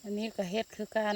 ອັນນີ້ກໍເຮັດຄືກັນ.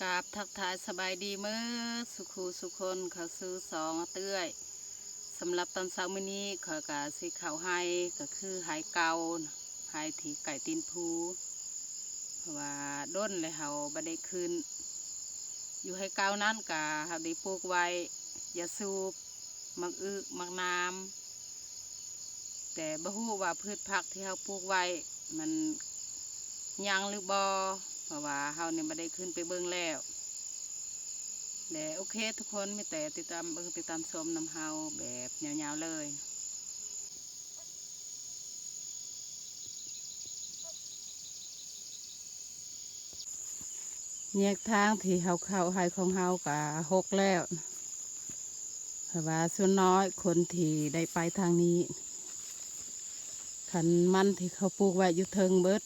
ກາບທັກທາຍສະບາຍດີເໝິດສູ່ຄູ່ສູ່ຄົນ ເຂົ້າສູ່ຊ່ອງອາເອື້ອຍ. ສຳລັບຕອນເຊົ້າມື້ນີ້ ຂ້ອຍກະຊິເຂົ້າໄຮ່ ກະຄືໄຮ່ເກົ່າ ໄຮ່ທີ່ໃກ້ຕີນພູ ເພາະວ່າດົນແລ້ວເຮົາບໍ່ໄດ້ຂຶ້ນ. ຢູ່ໄຮ່ເກົ່ານັ້ນກະເຮົາໄດ້ປູກໄວ້ຢາສູບ, ໝາກອຶ, ໝາກໜາມ, ແຕ່ບໍ່ຮູ້ວ່າພືດຜັກທີ່ເຮົາປູກໄວ້ມັນຍັງຫຼືບໍ່ ເພາະວ່າເຮົານີ້ບໍ່ໄດ້ຂຶ້ນໄປເບິ່ງແລ້ວ. ແລະ ໂອເຄທຸກຄົນ ມີແຕ່ຕິດຕາມເບິ່ງຕິດຕາມຊົມນຳເຮົາແບບຍາວໆເລີຍ. ແຍກທາງທີ່ເຮົາເຂົ້າໄຮ່ຂອງເຮົາກະຫົກແລ້ວ ເພາະວ່າສ່ວນນ້ອຍຄົນທີ່ໄດ້ໄປທາງນີ້ ຄັນມັນທີ່ເຂົາປູກໄວ້ຢູ່ເທິງເບິດ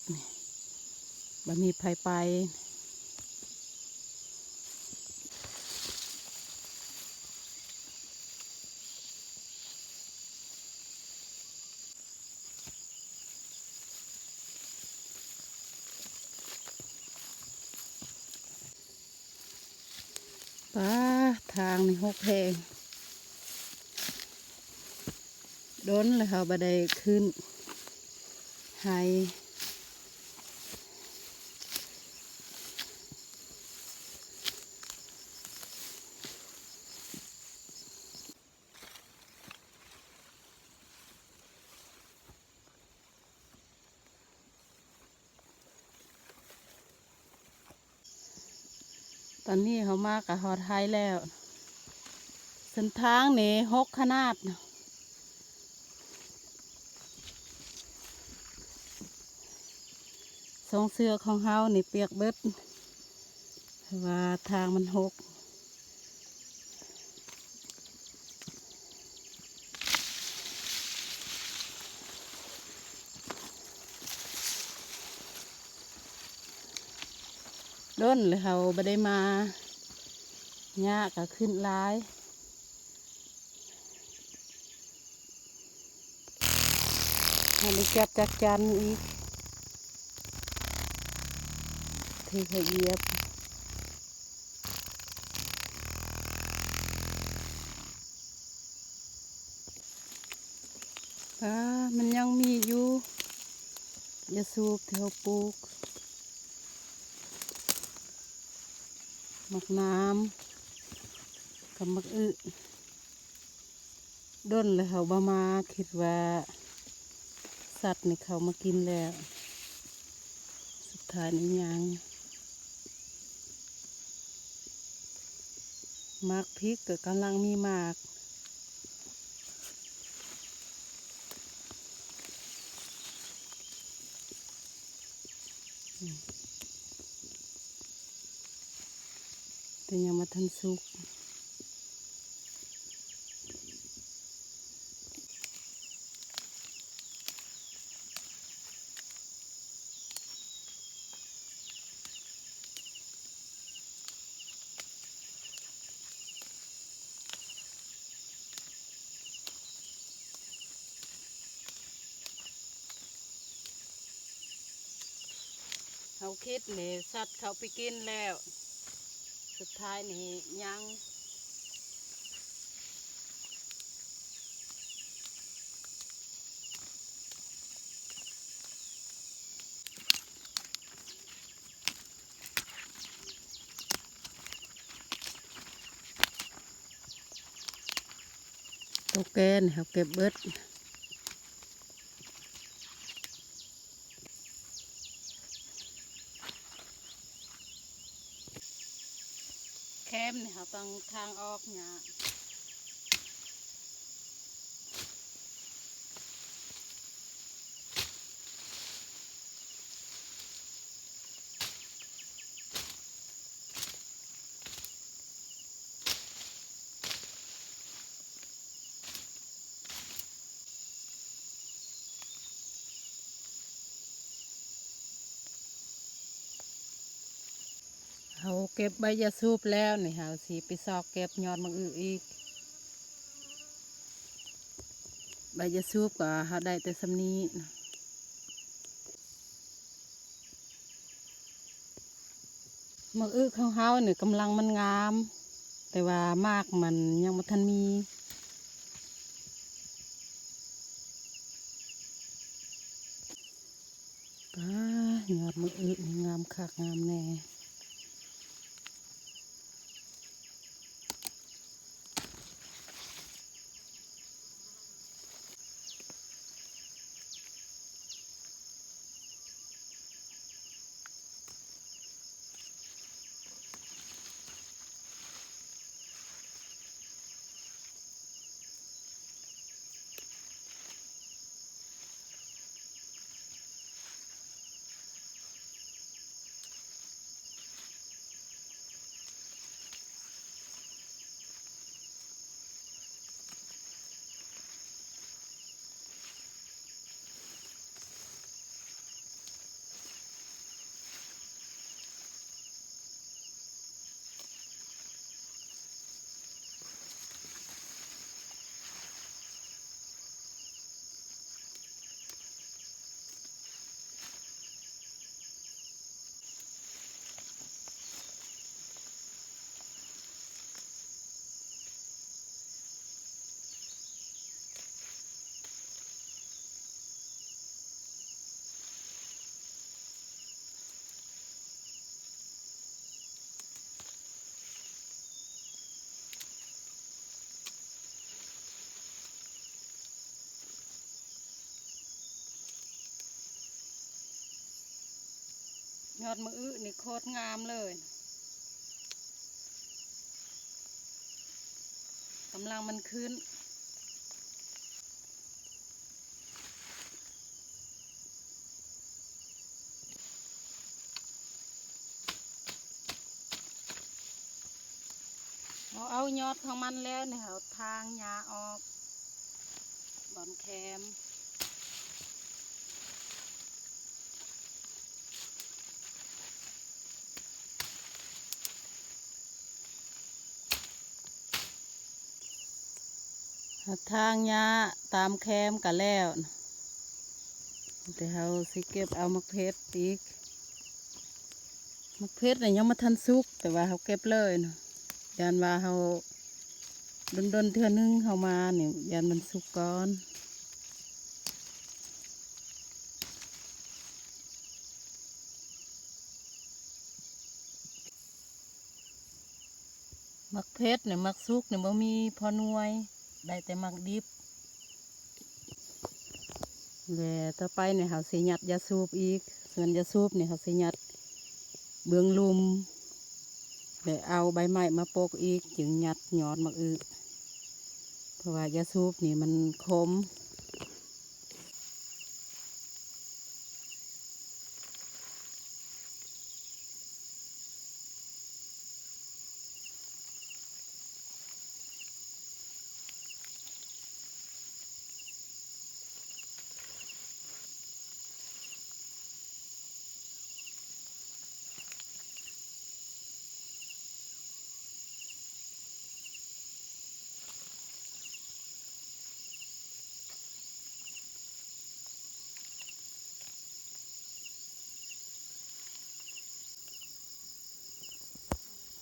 ບໍ່ມີໃຜໄປ. ປາ ທາງນີ້ຫົກແຮງ ດົນແລ້ວເຮົາບໍ່ໄດ້ຂຶ້ນໄຮ່. ຕອນນີ້ເຮົາມາກະຮອດໄຮ່ແລ້ວ. ເສັ້ນທາງນີ້ຫົກຂະໜາດ. ສອງເສື້ອຂອງເຮົານີ້ປຽກເບິດ ເພາະວ່າທາງມັນຫົກ. ດົນແລ້ວເຮົາບໍ່ໄດ້ມາ ຫຍ້າກະຂຶ້ນຫຼາຍ. ເຮົາໄດ້ຈັບຈັກຈັນອີກ ຖືກເຂົາຢຽບ. ອາ ມັນຍັງມີຢູ່ ຢາສູບທີ່ເຮົາປູກ ໝາກໜາມກັບໝາກອຶ. ດົນແລ້ວເຮົາບໍ່ມາ ຄິດວ່າສັດນີ້ເຂົ້າມາກິນແລ້ວ ສຸດທ້າຍນີ້ຍັງ. ໝາກພິກກໍກຳລັງມີໝາກ. ແຕ່ຍັງບໍ່ທັນສຸກ. ເອົາຄິດນີ້ສັດເຂົ້າໄປກິນແລ້ວ ສຸດທ້າຍນີ້ຍັງ. ໂຕແກ່ນເຮົາເກັບເບິດ. ແຄມນີ້ເຮົາຕ້ອງທາງອອກຫຍ້າ. ເຮົາເກັບໃບຢາສູບແລ້ວນີ້ ເຮົາຊິໄປຊອກເກັບຍອດໝາກອຶອີກ. ໃບຢາສູບກໍເຮົາໄດ້ແຕ່ສ່ຳນີ້. ໝາກອຶຂອງເຮົານີ້ກຳລັງມັນງາມ ແຕ່ວ່າໝາກມັນຍັງບໍ່ທັນມີ. ປ້າ ຍອດໝາກອຶນີ້ງາມຄັກງາມແນ່. ຍອດໝາກອຶນີ້ໂຄດງາມເລີຍ ກຳລັງມັນຂຶ້ນ. ເຮົາເອົາຍອດຂອງມັນແລ້ວນີ້ ເຮົາຖາງຫຍ້າອອກບ່ອນແຄມ. ຖາງຫຍ້າຕາມແຄມກະແລ້ວ ແຕ່ເຮົາຊິເກັບເອົາໝາກເຜັດອີກ. ໝາກເຜັດນີ້ຍັງບໍ່ທັນສຸກ ແຕ່ວ່າເຮົາເກັບເລີຍນະ ຢ້ານວ່າເຮົາດົນໆເທື່ອໜຶ່ງເຮົາມານີ້ ຢ້ານມັນສຸກກ່ອນ. ໝາກເຜັດນີ້ ໝາກສຸກນີ້ບໍ່ມີພໍໜ່ວຍ ໄດ້ແຕ່ໝາກດິບ. ແລະຕໍ່ໄປນີ້ເຮົາຊິຍັດຢາສູບອີກ. ສ່ວນຢາສູບນີ້ເຮົາຊິຍັດເບື້ອງລຸ່ມ ແລະເອົາໃບໄມ້ມາປົກອີກ ຈຶ່ງຍັດຍອດໝາກອຶ ເພາະວ່າຢາສູບນີ້ມັນຂົມ. ເ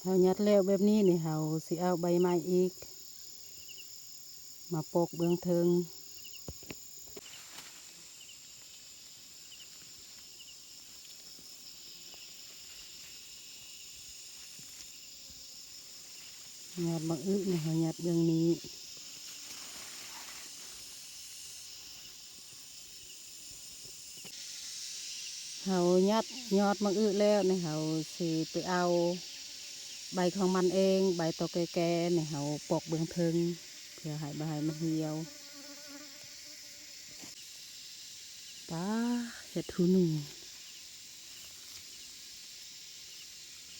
ເຮົາຍັດແລ້ວແບບນີ້ນີ້ ເຮົາຊິເອົາໃບໄມ້ອີກມາປົກເບື້ອງເທິງ. ຍອດບັກອຶນີ້ ເຮົາຍັດເບື້ອງນີ້. ເຮົາຍັດຍອດບັກອຶແລ້ວນີ້ ເຮົາຊິໄປເອົາໃບຂອງມັນເອງ, ໃບຕົວແກ່ໆນີ້ ເຮົາປົກເບື້ອງເທິງ ເພື່ອໃຫ້ ບໍ່ໃຫ້ມັນຫ່ຽວ. ປາ ເຫັດຫູໜູ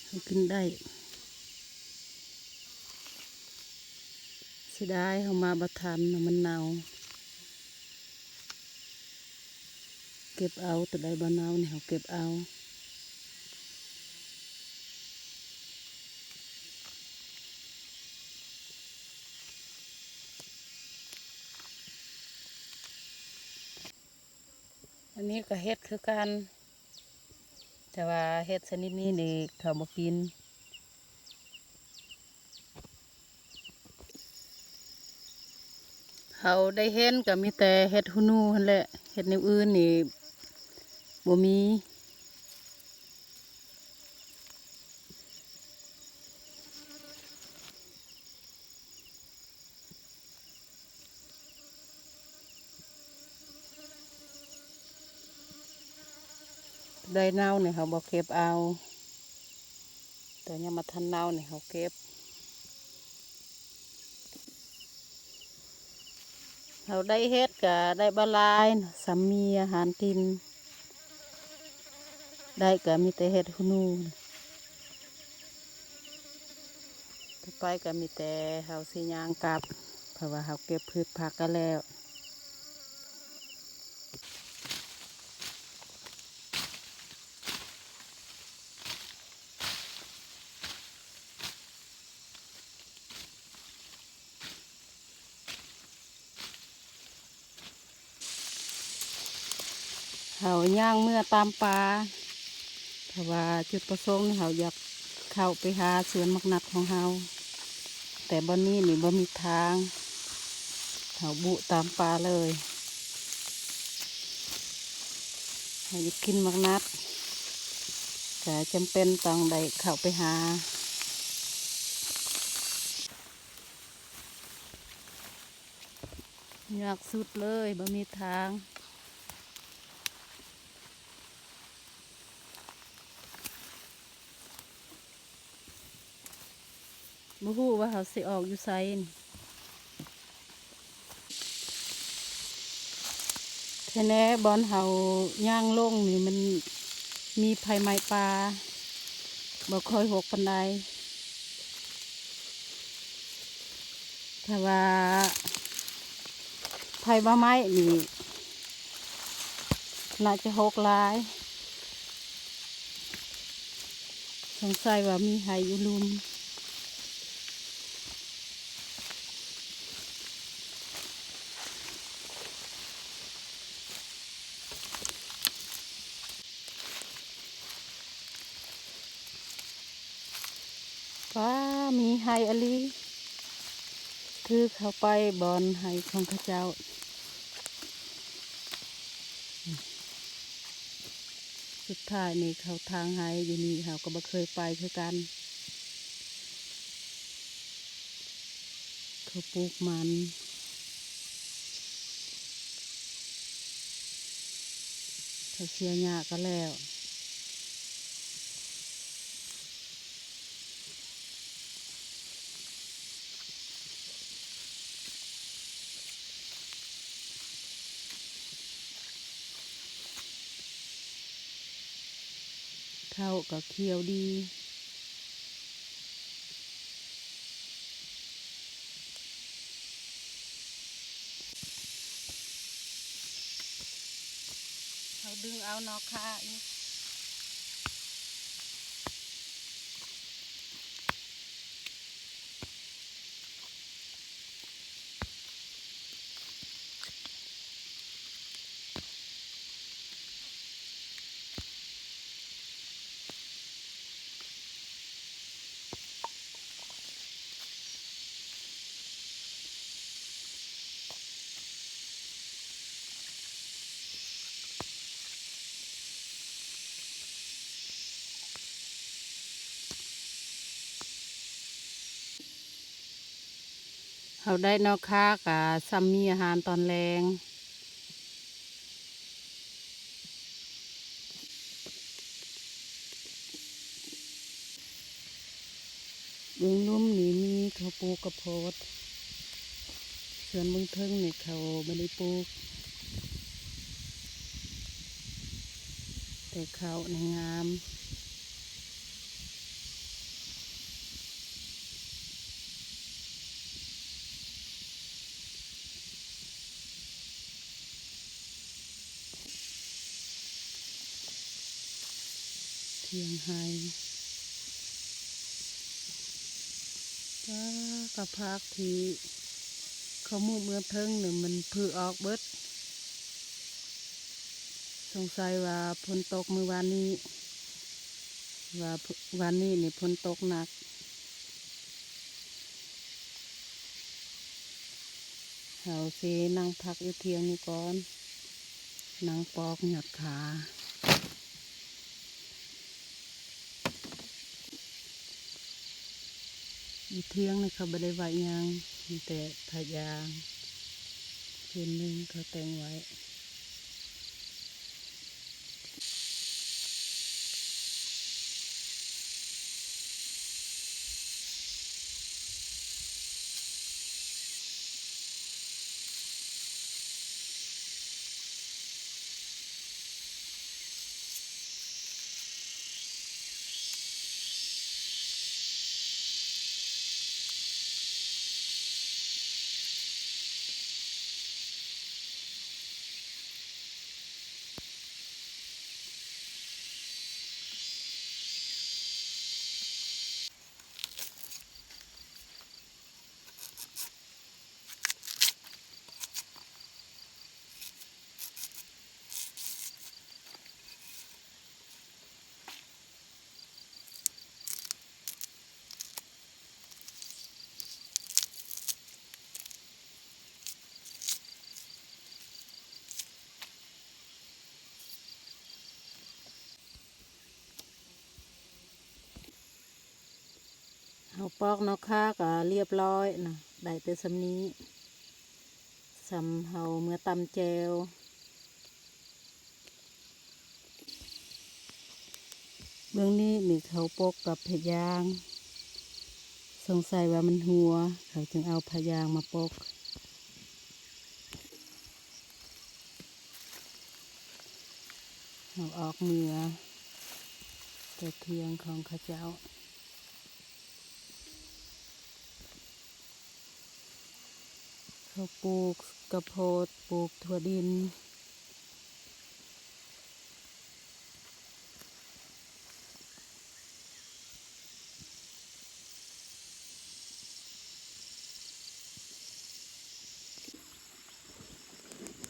ເຮົາກິນໄດ້. ເສຍດາຍເຮົາມາບໍ່ທັນ ມັນເນົ່າ. ເກັບເອົາ ຕົວໃດບໍ່ເນົ່ານີ້ ເຮົາເກັບເອົາ. ອັນນີ້ກໍເຫັດຄືກັນ ແຕ່ວ່າເຫັດຊະນິດນີ້ນີ້ເຂົາບໍ່ກິນ. ເຮົາໄດ້ເຫັນກໍມີແຕ່ເຫັດຫູໜູຫັ້ນແຫຼະ, ເຫັດແນວອື່ນນີ້ບໍ່ມີ. ໃດເນົ່ານີ້ເຮົາບໍ່ເກັບເອົາ, ແຕ່ຍັງບໍ່ທັນເນົ່ານີ້ເຮົາເກັບ. ເຮົາໄດ້ເຫັດກະໄດ້ບໍ່ຫຼາຍ, ສ່ຳມີອາຫານກິນ ໄດ້ກະມີແຕ່ເຫັດຫູໜູ. ຕໍ່ໄປກໍມີແຕ່ເຮົາຊິຍ່າງກັບ ເພາະວ່າເຮົາເກັບພືດຜັກກັນແລ້ວ. ເຮົາຍ່າງເມືອຕາມປ່າ ເພາະວ່າຈຸດປະສົງນີ້ເຮົາຢາກເຂົ້າໄປຫາສວນໝາກນັດຂອງເຮົາ, ແຕ່ບ່ອນນີ້ນີ້ບໍ່ມີທາງ, ເຮົາບຸຕາມປ່າເລີຍ. ເຮົາຢາກກິນໝາກນັດ ກໍຈຳເປັນຕ້ອງໄດ້ເຂົ້າໄປຫາ. ຍາກສຸດເລີຍ, ບໍ່ມີທາງ. ບໍ່ຮູ້ວ່າເຮົາຊິອອກຢູ່ໃສນີ້. ແທ້ແນ່ ບ່ອນເຮົາຍ່າງລົງນີ້ມັນມີໄຟໄໝ້ປ່າ, ບໍ່ຄ່ອຍຮົກປານໃດ. ຖ້າວ່າໄຟບໍ່ໄໝ້ນີ້ ໜ້າຈະຮົກຫຼາຍ, ສົງໄສວ່າມີໄຮ່ຢູ່ລຸ່ມ. ວ້າ ມີໄຮ່ອີ່ຫຼີ, ຄືເຂົ້າໄປບ່ອນໄຮ່ຂອງເຂົາເຈົ້າ. ສຸດທ້າຍນີ້ເຂົາຖາງໄຮ່ຢູ່ນີ້, ເຮົາກໍບໍ່ເຄີຍໄປຄືກັນ. ເຂົາປູກມັນ, ເຂົາເສຍຫຍ້າກໍແລ້ວ. ເຂົ້າກໍຂຽວດີ. ເຮົາດຶງເອົາໜໍ່ຂ່າອີກ. ເ ເຮົາໄດ້ໜໍ່ຂ່າກະຊ່ຳມີອາຫານຕອນແລງ. ເບື້ອງລຸ່ມນີ້ມີເຂົາປູກກະໂພດ, ສ່ວນເບື້ອງເທິງນີ້ເຂົາບໍ່ໄດ້ປູກ, ແຕ່ເຂົານີ້ງາມ. ຖຽງໄຮ່ ປາກະພາກທີ່ເຂົາໝູກເມືອເທິງນີ້ມັນຜຶອອກເບິດ. ສົງໄສວ່າຝົນຕົກມື້ວານນີ້, ວ່າວານນີ້ນີ້ຝົນຕົກໜັກ. ເຮົາຊິນັ່ງພັກຢູ່ຖຽງນີ້ກ່ອນ, ນັ່ງປອກຍອດຂ່າ. ຢູ່ຖຽງນີ້ເຂົາບໍ່ໄດ້ໄວ້ຫຍັງ, ມີແຕ່ຜ້າຢາງ ພື້ນໜຶ່ງເຂົາແຕ່ງໄວ້. ເຮົາປອກໜໍ່ຂ່າກະລຽບລ້ອຍນະ, ໄດ້ແຕ່ສ່ຳນີ້, ສ່ຳເຮົາເມືອຕຳແຈ່ວ. ເບື້ອງນີ້ນີ້ເຂົາປົກກັບຜ້າຢາງ, ສົງໄສວ່າມັນຮົ່ວ ເຂົາຈຶ່ງເອົາຜ້າຢາງມາປົກ. ເຮົາອອກເມືອແຕ່ຖຽງຂອງເຂົາເຈົ້າ. ເຂົາປູກກະໂພດ, ປູກຖົ່ວດິນ.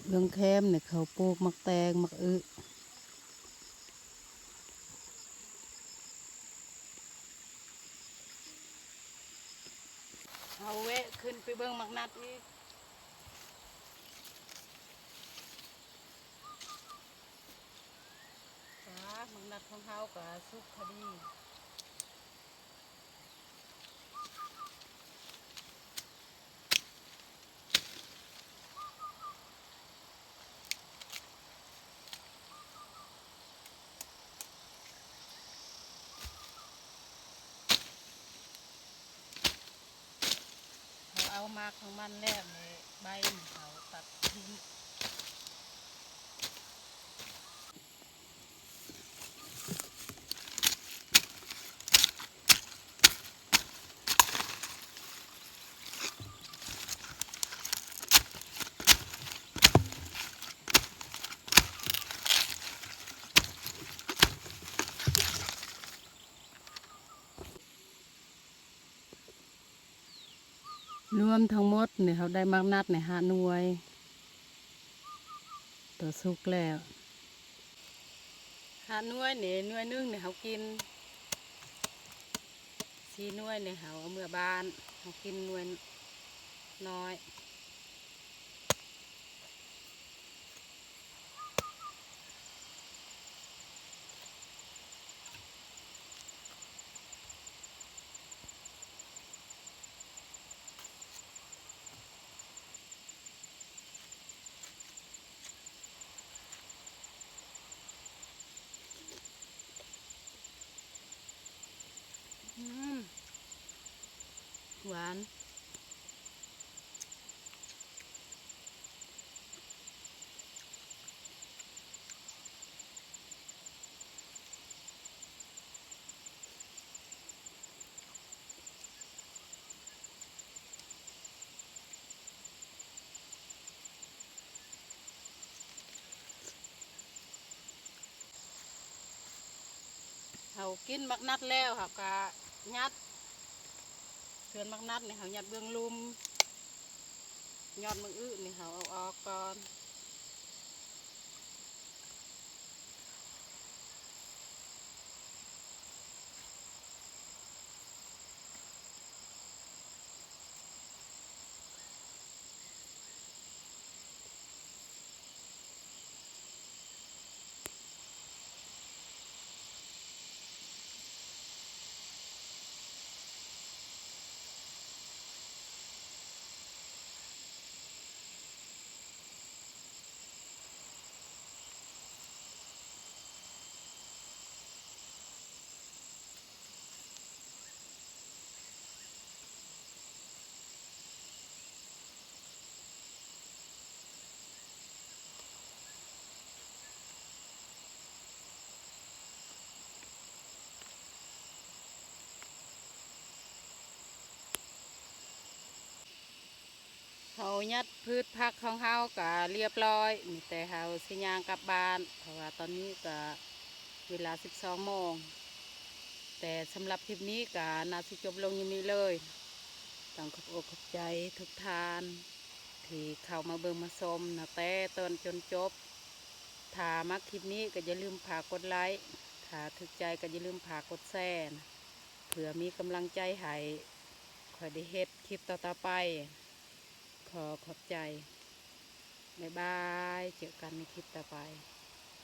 ເບື້ອງແຄມນີ້ເຂົາປູກໝາກແຕງ, ໝາກອຶ. ເຮົາແວະຂຶ້ນໄປເບິ່ງໝາກນັດອີກ. ຈ້າ, ໝາກນັດຂອງເຮົາກະສຸກພໍດີ. ເຮົາເອົາໝາກຂອງມັນແລ້ວນີ້ ໃບນີ້ເຮົາຕັດຖິ້ມ. ລວມທັງໝົດນີ້ເຮົາໄດ້ໝາກນັດນີ້ຫ້າໜ່ວຍ, ໂຕສຸກແລ້ວ. ຫ້າໜ່ວຍນີ້ ໜ່ວຍໜຶ່ງນີ້ເຮົາກິນ, ສີ່ໜ່ວຍນີ້ເຮົາເອົາເມືອບ້ານ, ເຮົາກິນໜ່ວຍນ້ອຍ. ເ ອືມ ຫວານ. ເຮົາກິນໝາກນັດແລ້ວ ເຮົາກະຍັດ ສ່ວນໝາກນັດນີ້ເຮົາຍັດເບື້ອງລຸ່ມ ຍອດໝາກອຶນີ້ເຮົາເອົາອອກກ່ອນ. ເຮົາຍັດພືດຜັກຂອງເຮົາກະລຽບລ້ອຍ ມີແຕ່ເຮົາຊິຍ່າງກັບບ້ານ ເພາະວ່າຕອນນີ້ກະເວລາສິບສອງໂມງ. ແຕ່ສຳລັບຄລິບນີ້ກະໜ້າຊິຈົບລົງຢູ່ນີ້ເລີຍ. ຕ້ອງຂອບອົກຂອບໃຈທຸກທ່ານທີ່ເຂົ້າມາເບິ່ງມາຊົມນະ ແຕ່ຕົ້ນຈົນຈົບ. ຖ້າມັກຄລິບນີ້ກະຢ່າລືມຝາກກົດໄລ ຖ້າຖືກໃຈກະຢ່າລືມຝາກກົດແຊນະ ເພື່ອມີກຳລັງໃຈໃຫ້ຂ້ອຍໄດ້ເຮັດຄລິບຕໍ່ໆໄປ. ຂໍຂອບໃຈ. ບາຍບາຍ. ເຈີກັນໃນຄລິບຕໍ່ໄປ.